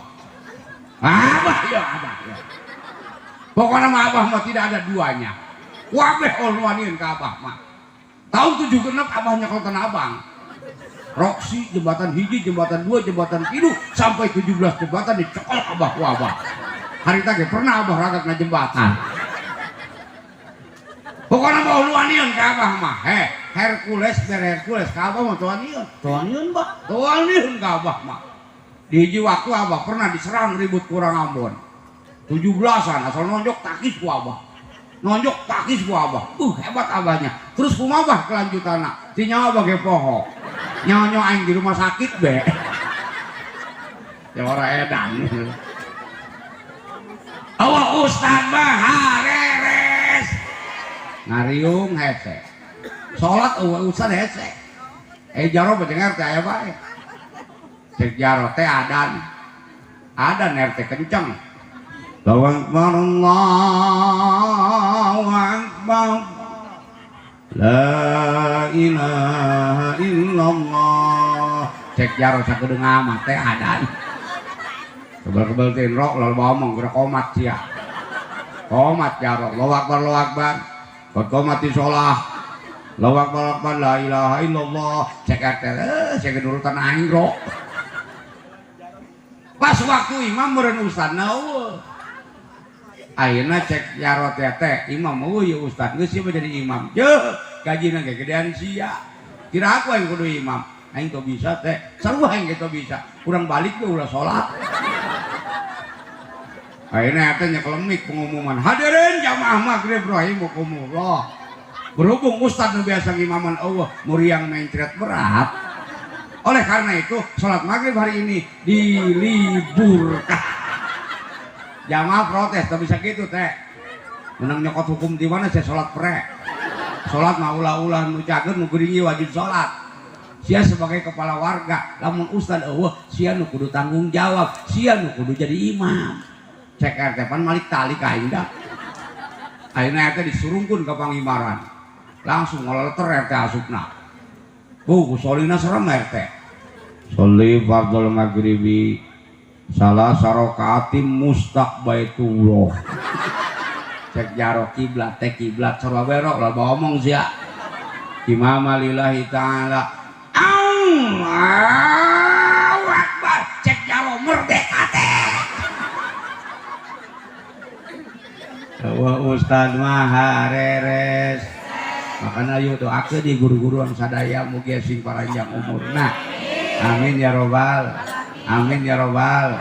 Abah yo abah yo. Pokoknya mah abah mah tidak ada duanya. Wabeh oluanin ka abah mah. Tahun 76 abah nyekel Tanah Abang. Roksi jembatan hiji, jembatan dua, jembatan tilu sampai 17 jembatan dicekel abah ku abah. Hari tadi pernah abah ragak na jembatan. Pokoknya mau luanian ka abah mah. Heh, Hercules ber Hercules ka abah mah tuanian. Tuanian bah, tuanian ka abah mah. Di hiji waktu abah pernah diserang ribut kurang Ambon. 17-an asal nonjok takis ku abah. Nonjok takis ku abah. Hebat abahnya. Terus kumaha bah kelanjutanna? Ti nyawa bage poho. Nyawa aing di rumah sakit be. Ya ora edan. Awak ustad mah hareres. Ngariung hese. Salat eueuh ustad hese. Jaro bajengar teh aya bae. Cek jaro teh adan. Adan RT kenceng. Allahu akbar Allahu akbar. La ilaha illallah. Cek jaro sakedeung amat teh adan. Kebel-kebel teh rok lalu ngomong geura komat sia. Komat jaro Allahu akbar Allahu akbar. Qad qomati shalah. Allahu akbar akbar la ilaha illallah. Cek RT cek nurutan aing rok. Pas waktu imam meureun ustadna eueuh. Ayeuna cek jaro teh imam eueuh ieu ustad geus ieu mah jadi imam. Jeuh, gajina ge gedean sia. Kira aku aing kudu imam. Aing teu bisa teh. Sarua aing ge teu bisa. Kurang balik ge ulah salat. Ayeuna teh nyekelemik pengumuman. Hadirin jamaah maghrib rahimakumullah. Berhubung ustad nu biasa ngimaman eueuh muriang mencret berat. Oleh karena itu salat maghrib hari ini diliburkan. Jamaah protes, tak bisa gitu teh. Menang nyokot hukum di mana saya salat pre. Salat mah ulah-ulah nu cager nu geuring wajib salat. Sia sebagai kepala warga, lamun ustad eueuh sia nu kudu tanggung jawab, sia nu kudu jadi imam. Cek RT pan malik tali ka aing dah. Ayeuna RT disurungkeun ka pangimaran. Langsung ngoleleter RT asupna. Bu, solina serem RT. Sholli fardhol maghribi salah sarokaatim mustaqbaitullah. Cek jaro kiblat teh kiblat sarua berok lah omong sia. Imam lillahi ta'ala. Allahu akbar. Cek jaro merdeka teh. Wah ustad mah hareres. Makana ayo doakeun di guru-guruan sadaya mugi sing paranjang umurna. Amin ya robbal. Amin ya robbal.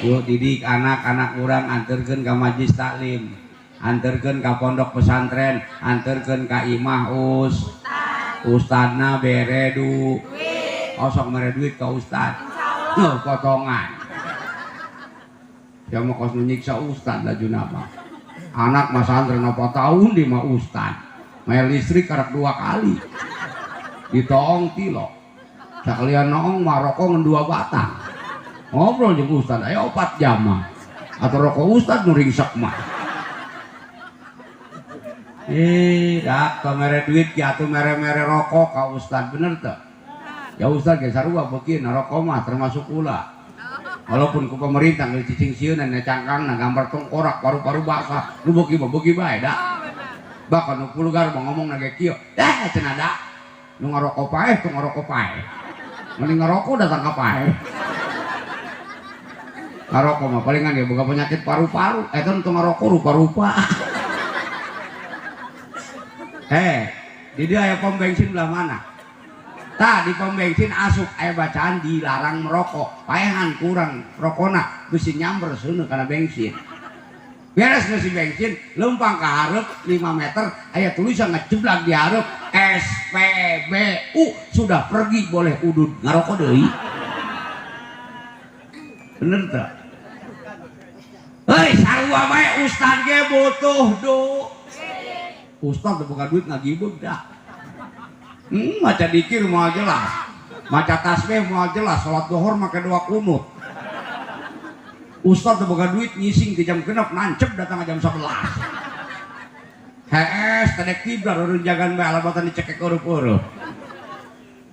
Yuk didik anak-anak urang anterkeun ka majlis taklim, anterkeun ka pondok pesantren, anterkeun ka imah ustadna bere duit. Osok mere duit ka ustad. Heuh potongan. Ya mah kos nyiksa ustad lajuna mah. Anak mah santren apa tahun di mah ustad. Bayar listrik karak 2 kali. Ditoong tilo. Sakalian noong mah rokok ngan 2 batang. Ngobrol jeung ustad aya 4 jam mah. Atau rokok ustad nu ringsek mah. Dak mere duit ki atuh mere-mere rokok ka ustad bener teu? Ya ustad ge sarua beuki rokok mah termasuk ulah. Walaupun ku pemerintah geus cicing sieun na cangkangna gambar tengkorak paru-paru basah, nu beuki mah beuki bae da. Bahkan nu pulgar mah ngomongna ge kieu, dah cenah da. Nu ngarokok paeh teu ngarokok paeh. Mending ngarokok datang ka paeh. Ngarokok mah palingan ge boga penyakit paru-paru, eta nu teu ngarokok rupa-rupa. Di dia aya pom bensin belah mana? Tah di pom bensin asup aya bacaan dilarang merokok. Paehan kurang rokona bisi nyamber seuneu kana bensin. Beres ngeusi bensin, leumpang ka hareup 5 meter aya tulisan ngejeblag di hareup SPBU sudah pergi boleh udud ngarokok deui. Bener teu? Heuy sarua bae ustad ge butuh du. Ustad teu boga duit ngagibeg dah. Maca dikir moal jelas. Maca tasbih moal jelas, salat zuhur make dua kunut. Ustad teu boga duit nyising di jam 6 nancep datang jam 11. Hees tadek tibra rurun jagan bae alabatan dicekek eueuh-eueuh.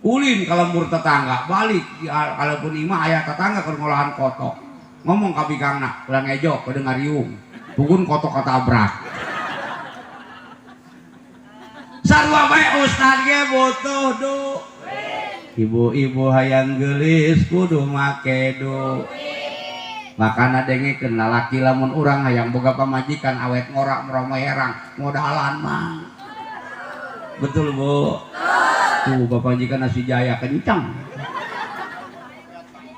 Ulin ka lembur tetangga, balik kalaupun imah aya tetangga keur ngolahan kotok. Ngomong ka bikangna, ulah ngejo kudu ngariung. Pugun kotok katabrak. Sarua bae ustad ge butuh du. Ibu-ibu hayang geulis kudu make du. Makana dengekeun lalaki lamun urang hayang boga pamajikan awet ngorak meromo herang modalan mah. Betul Bu? Tuh pamajikan nasi jaya kencang.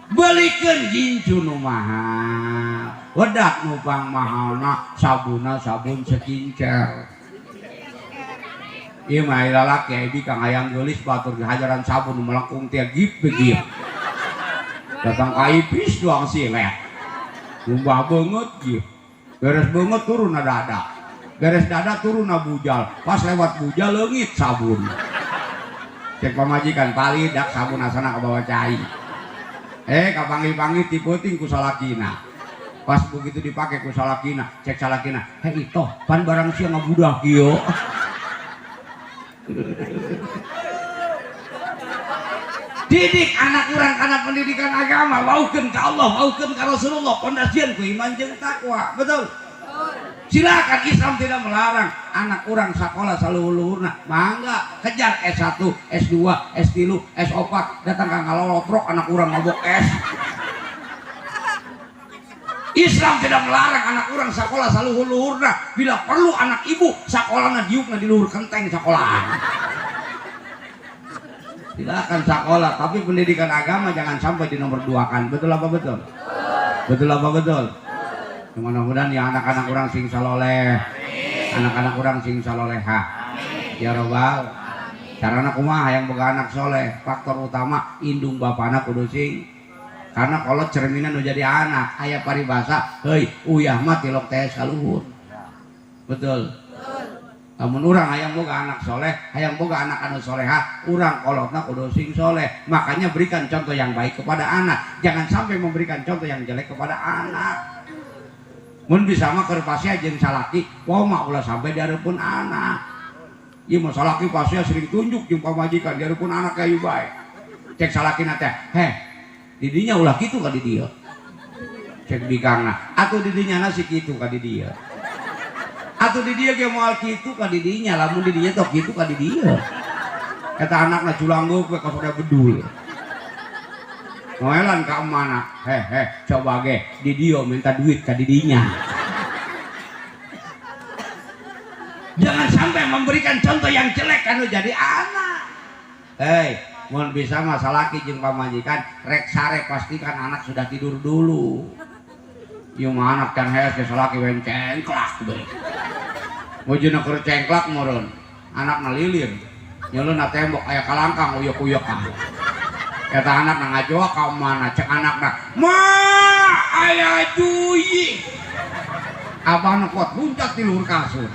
Belikeun gincu nu mahal. Wedak nu pang mahalna sabunna sabun skincare. Ieu mah lalaki aya bikang hayang geulis batur dihajaran sabun melengkung teh gip gip. Datang ka ipis doang silet. Ngumbah beungeut gip. Beres beungeut turun na dada. Beres dada turun na bujal. Pas lewat bujal leungit sabun. Cek pamajikan pali dak sabun asana kabawa cai. Kapanggih-panggih ti peuting ku salakina. Pas begitu dipake ku salakina, cek salakina, "Hei itoh, pan barang sia ngabudah kieu." Didik anak urang kana pendidikan agama, waukeun ka Allah, waukeun ka Rasulullah, pondasieun ku iman jeung takwa. Betul? Silakan, Islam tidak melarang anak urang sakola saluhur-luhurna. Mangga kejar S1, S2, S3, S4, datang ka ngalolotrok anak urang mabok S. Islam tidak melarang anak urang sakola saluhur-luhurna. Bila perlu anak ibu sakolana diukna di luhur kenteng sekolahan. Silakan sekolah, tapi pendidikan agama jangan sampai dinomorduakan. Betul apa betul? Betul apa betul? Mudah-mudahan ya anak-anak orang sing saloleh, anak-anak orang sing saloleha. Ya robbal. Carana kumaha yang boga anak soleh? Faktor utama indung bapana kudu sing. Karena kalau cerminan udah jadi anak, aya paribasa, heuy, uyah mah tilok teh kaluhur. Betul. Lamun urang hayang boga anak soleh, hayang boga anak anu soleha, urang kolotna kudu sing soleh. Makanya berikan contoh yang baik kepada anak. Jangan sampai memberikan contoh yang jelek kepada anak. Mun bisa mah keur pasea jeung salaki, poho mah ulah sampai dihareupeun anak. Ieu mah salaki pasea sering tunjuk jeung pamajikan dihareupeun anak kayu bae. Cek salakina teh, heh, didinya ulah kitu ka di dieu. Cek bikangna, atuh didinya na si kitu ka di dieu. Atuh di dieu ge moal kitu ka di dinya, lamun di dinya tok kitu ka di dieu. Eta anakna culangguk we kasoda bedul. Ngoelan ka mana? Heh heh, coba ge di dieu minta duit ka di dinya. Jangan sampai memberikan contoh yang jelek anu jadi anak. Hei, mun bisa mah salaki jeung pamajikan rek sare pastikan anak sudah tidur dulu. Ieu mah anak can hees ge salaki we cengklak bae. Mujuna keur cengklak meureun, anakna lilir. Nyeuleuh tembok aya kalangkang uyuk-uyukan. Eta anakna ngajoa ka mana cek anakna, "Ma, aya juyi." Abahna kuat luncat di luhur kasur.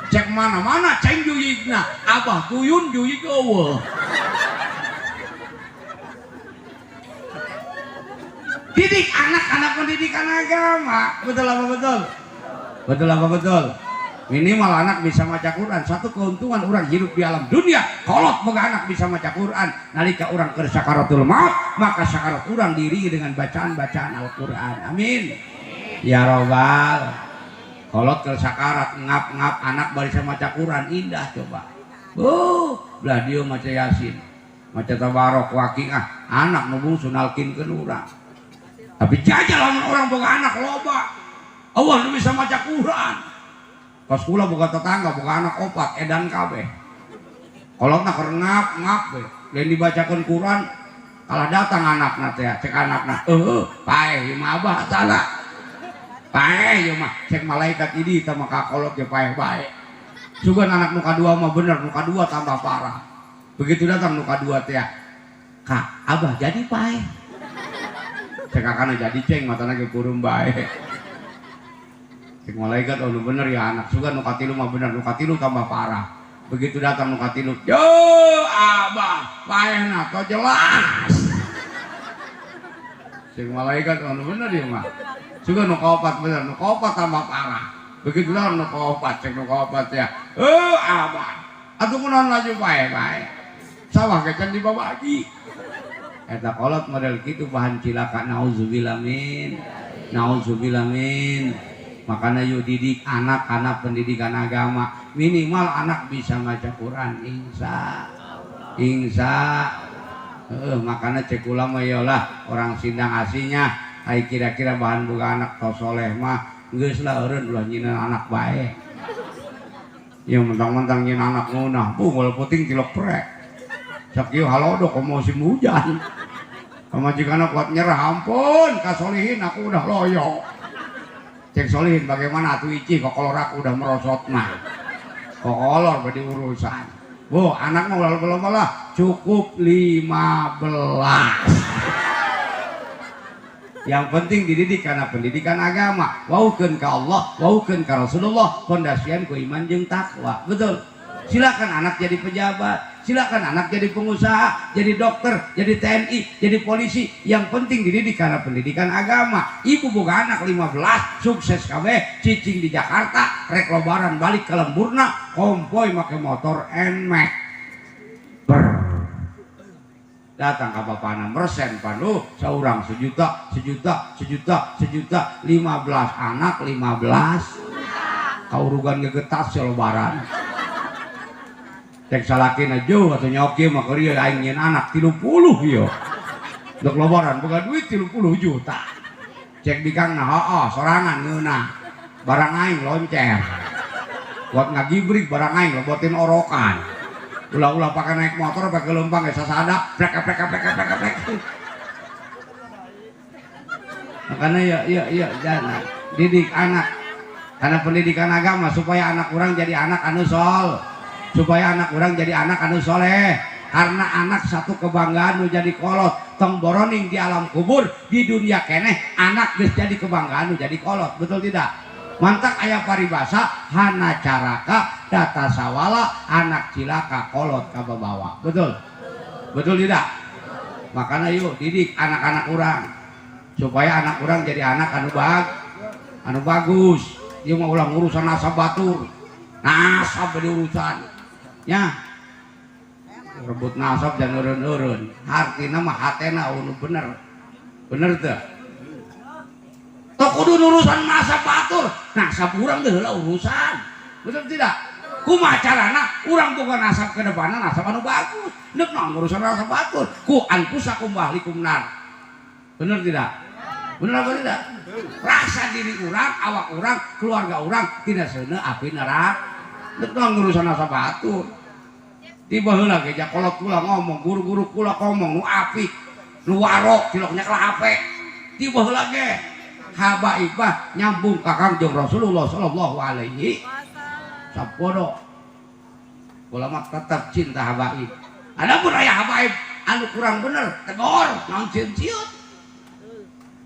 Cek mana-mana ceng juyigna, abah tuyun juyig eueuh. Didik anak-anak pendidikan agama. Betul apa betul? Betul apa betul? Minimal anak bisa maca Quran. Satu keuntungan orang hidup di alam dunia, kolot boga anak bisa maca Quran. Nalika orang keur sakaratul maut, maka sakarat urang diri dengan bacaan-bacaan Al-Quran. Amin. Ya robbal. Kolot keur sakarat ngap-ngap anak bari maca Quran indah coba. Belah dieu maca Yasin, maca Tabarok, Waqiah, anak nu bungsu nalkinkeun urang. Tapi jajal lamun orang boga anak loba, Allah nu bisa maca Quran. Pas kula boga tetangga boga anak opat edan kabeh. Kolotna keur ngap-ngap we. Lain dibacakeun Quran kalah datang anakna teh, cek anakna, "Heueuh, paeh ieu mah abah salah." Paeh ieu mah, cek malaikat ini teh mah ka kolot ge paeh bae. Sugan anak nu kadua mah bener, nu kadua tambah parah. Begitu datang nu kadua teh, "Kak, abah jadi paeh." Cek kakana jadi ceng matana ge purum bae. Cek malaikat oh nu bener ya anak, sugan nu katilu mah bener, nu katilu tambah parah. Begitu datang nu katilu, "Yo abah, paehna to jelas." Cek malaikat oh nu bener ieu mah. Sugan nu kaopat bener, nu kaopat tambah parah. Begitu datang nu kaopat, cek nu kaopat ya, "Eh abah, atuh kunaon laju paeh bae. Sawah ge can dibabagi." Eta kolot model kitu bahan cilaka, nauzubillah min. Nauzubillah min. Makanya yuk didik anak karena pendidikan agama. Minimal anak bisa maca Quran, insya insya. Makanya cek ulama lah orang Sindang Asihnya, ai kira-kira bahan boga anak tos soleh mah geus lah eureun ulah nyieun anak bae. Ya mentang-mentang nyieun anak ngeunah, bu kalau puting tilok prek. Sakieu halodo komo musim hujan. Pamajikanna kuat nyerah, ampun kasolihin aku udah loyo. Cek solihin bagaimana atuh ici kokolor aku udah merosot mah. Kokolor berarti urusan. Bu, anak mah ulah belum lah cukup 15. Yang penting dididik karena pendidikan agama. Waukeun ka Allah, waukeun ka Rasulullah, pondasian ku iman jeung takwa. Betul. Silakan anak jadi pejabat, silakan anak jadi pengusaha, jadi dokter, jadi TNI, jadi polisi. Yang penting dididik karena pendidikan agama. Ibu boga anak 15, sukses kabeh, cicing di Jakarta, rek lebaran balik ke lemburna, kompoi make motor Nmax. Ber. Datang ke bapana mersen pandu seorang sejuta, sejuta, sejuta, sejuta, 15 anak 15. Kaurugan ngegetas ya lebaran. Cek salakina jauh atau nyoki mah keur ieu aing nyieun anak 30 ieu. Dek lebaran boga duit 30 juta. Cek bikangna heuh sorangan ngeunah. Barang aing loncer. Buat ngagibrik barang aing lebotin orokan. Ulah-ulah pakai naik motor pakai lempang ge sasada plek plek plek plek plek. Makanya ya ya ya jangan didik anak karena pendidikan agama supaya anak orang jadi anak anu sol, supaya anak orang jadi anak anu soleh. Karena anak satu kebanggaan nu jadi kolot, tong boroning di alam kubur, di dunia keneh anak geus jadi kebanggaan nu jadi kolot, betul tidak? Mantak aya paribasa hana caraka data sawala anak cilaka kolot kababawa, betul? Betul tidak? Makanya yuk didik anak-anak orang supaya anak orang jadi anak anu bagus. Ieu mah ulah urusan nasab batur, nasab di urusan ya rebut nasab jangan eureun-eureun, hartina mah hatena anu bener, bener teu? Tok kudu urusan nasab batur, nasab urang teh heula urusan, betul tidak? Kumaha carana urang boga nasab ke depanna nasab anu bagus, neuk naon urusan nasab batur, ku anfusakum wa ahlikum nar, bener tidak? Bener apa tidak? Rasa diri urang, awak urang, keluarga urang tidak seuneu api neraka, neuk naon urusan nasab batur. Tiba heula ge kolot kula ngomong, guru-guru kula ngomong nu apik, nu warok tilok nyekel HP. Tiba heula ge habaib mah nyambung ka Kangjeng Rasulullah sallallahu alaihi sapodo. Kula mah tetap cinta habaib. Adapun aya habaib anu kurang bener, tegor, naon sieun-sieun.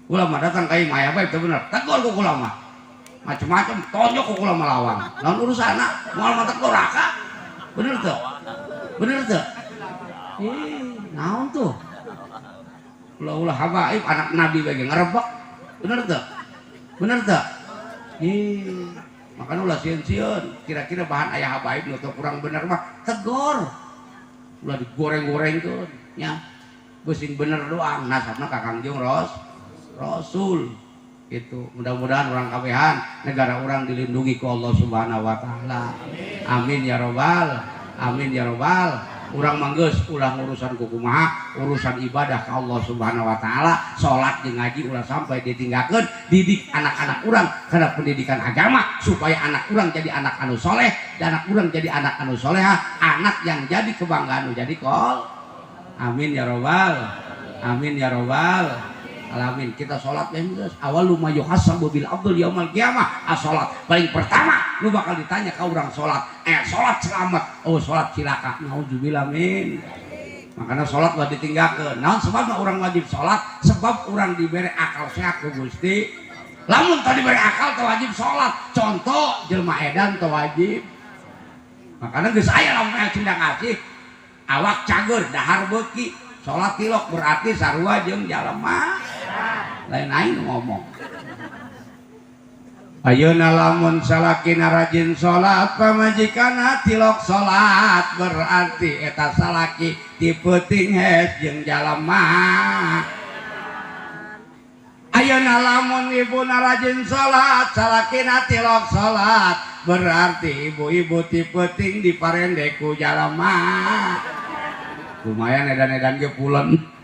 Kula mah datang ka imah habaib teu bener, tegor ku kula mah. Macem-macem tonjok ku kula mah lawang. Naon urusanna? Moal mah doraka. Bener teu? Bener teu? Naon tuh? Ulah-ulah habaib anak nabi bae ngerebek. Bener teu? Bener teu? Makanya ulah sieun-sieun, kira-kira bahan ayah habaib nu kurang bener mah tegor. Ulah digoreng-gorengkeun nya. Geus bener doang nasabna ka Kangjeng Rasul. Gitu. Mudah-mudahan orang kabehan negara orang dilindungi ku Allah Subhanahu wa taala. Amin ya robbal amin ya robbal. Urang manggeus ulah urusan kukumaha, urusan ibadah ka Allah Subhanahu wa taala, salat jeung ngaji ulah sampai ditinggalkeun, didik anak-anak urang kana pendidikan agama supaya anak urang jadi anak anu soleh, dan anak urang jadi anak anu soleha, anak yang jadi kebanggaan jadi kol. Amin ya robbal amin ya robbal alamin. Kita salat geus awal luma yuhasabu bil abdul yaumal qiyamah, as-salat paling pertama lu bakal ditanya ka urang salat, salat selamat, oh salat cilaka, naudzubillah min. Makanya salat ulah ditinggalkeun. Naon sebabna urang wajib salat? Sebab urang dibere akal sehat ku Gusti. Lamun teu dibere akal teu wajib salat. Contoh jelema edan teu wajib. Makanya geus aya lamun aya Sindang Asih awak cager dahar beuki salat tilok berarti sarua jeung jalema lain aing ngomong. Ayeuna lamun salakina rajin salat pamajikanna tilok salat berarti eta salaki ti peuting hes jeung jalema. Ayeuna lamun ibuna rajin salat salakina tilok salat berarti ibu-ibu ti peuting diparende ku jalema. Lumayan edan-edan ge pulen.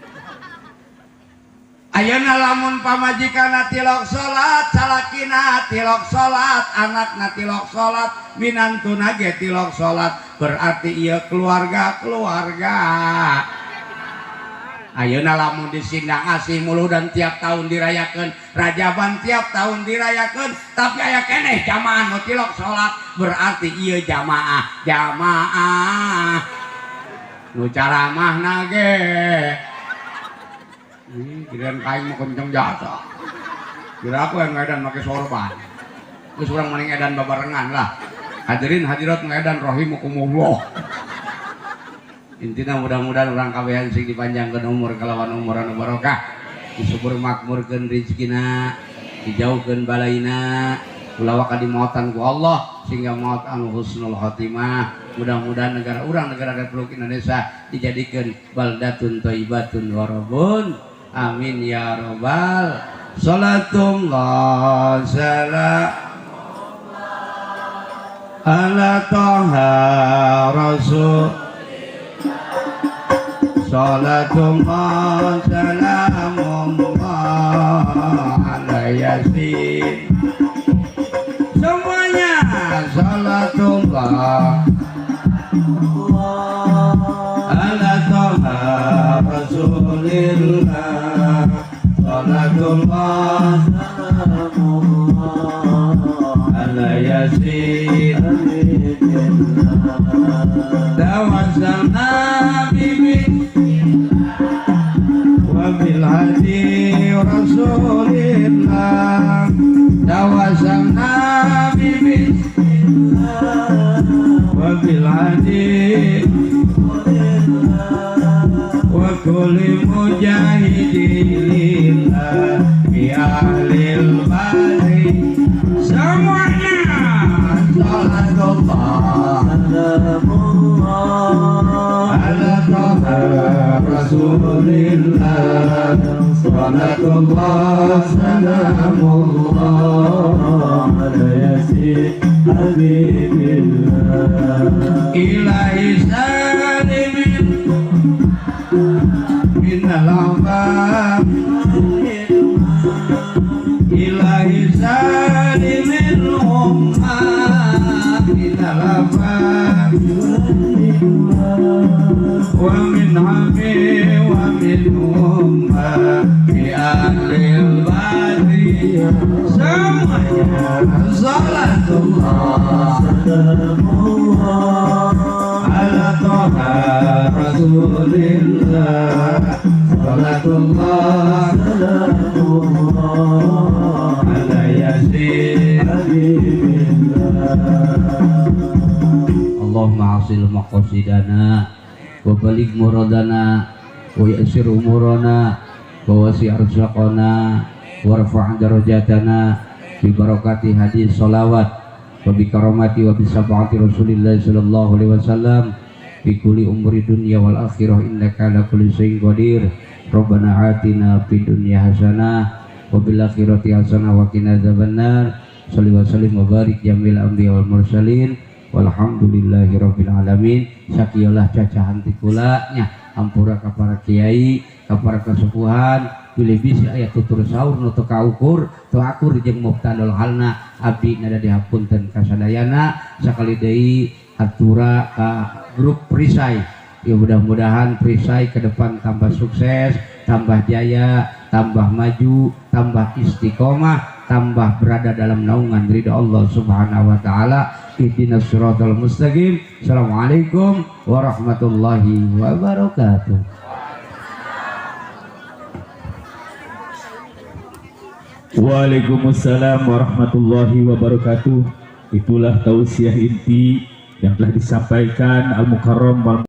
Ayeuna lamun pamajikanna tilok salat, salakina tilok salat, anakna tilok salat, minantuna ge tilok salat, berarti ieu keluarga-keluarga. Ayeuna lamun di Sindang Asih muluh dan tiap tahun dirayakeun, Rajaban tiap tahun dirayakeun, tapi aya keneh jamaah nu tilok salat, berarti ieu jamaah, jamaah nu caramahna ge. Kirain kain mau kenceng jasa. Kira aku yang ngedan pakai sorban. Terus orang maning edan babarengan lah. Hadirin hadirat ngedan rahimakumullah. Intina mudah-mudahan orang kabehan sing dipanjangkeun umur kalawan umur anu barokah. Disubur makmurkeun rezekina, dijauhkeun balaina, ulah waka dimautan ku Allah sehingga maut anu husnul khotimah. Mudah-mudahan negara urang negara Republik Indonesia dijadikan baldatun thayyibatun warabun. Amin ya robbal. Salatullah salam ala Toha Rasul. Salatullah salamullah ala Yasin. Semuanya salatullah ala Toha Rasulillah. Salatullah salamullah ala Yasin. Tawassalna bibi wa bil hadi Rasulillah. Tawassalna bibi wa bil hadi wa kulli mujahidin bi ahlil badri. Semuanya salatullah salamullah ala Toha Rasulillah. Salatullah salamullah ala Yasin habibillah. Ilahi salimin minal awam. Ilahi salimin ummah minal awam. Wa min hami wa min ummah bi ahlil badri. Semuanya salatullah salamullah ala Toha Rasulillah. Salatullah salamullah ala Yasin habibillah. Allahumma asil maqasidana wa baligh muradana wa yassir umurana wa wasi' arzaqana warfa' darajatana bi barakati hadis salawat Wa bi karamati wa bi syafaati Rasulillah sallallahu alaihi wasallam fi kulli umuri dunya wal akhirah innaka ala kulli syai'in qadir. Rabbana atina fid dunya hasanah wa bil akhirati hasanah wa qina adzabannar. Shalli wa sallim wa barik jamil anbiya wal mursalin walhamdulillahi rabbil alamin. Sakieulah cacahan ti kula nya, hampura ka para kiai, ka para kesepuhan, bilih bisi aya tutur saur nu teu kaukur, teu akur jeung mubtadul halna, abdi nada dihapunten kasadayana. Sakali deui hatura ka grup Perisai. Ya mudah-mudahan Perisai ke depan tambah sukses, tambah jaya, tambah maju, tambah istiqomah, tambah berada dalam naungan ridha Allah Subhanahu wa taala. Ihdinas siratal mustaqim. Assalamualaikum warahmatullahi wabarakatuh. Waalaikumsalam warahmatullahi wabarakatuh. Itulah tausiah inti yang telah disampaikan Al-Mukarram.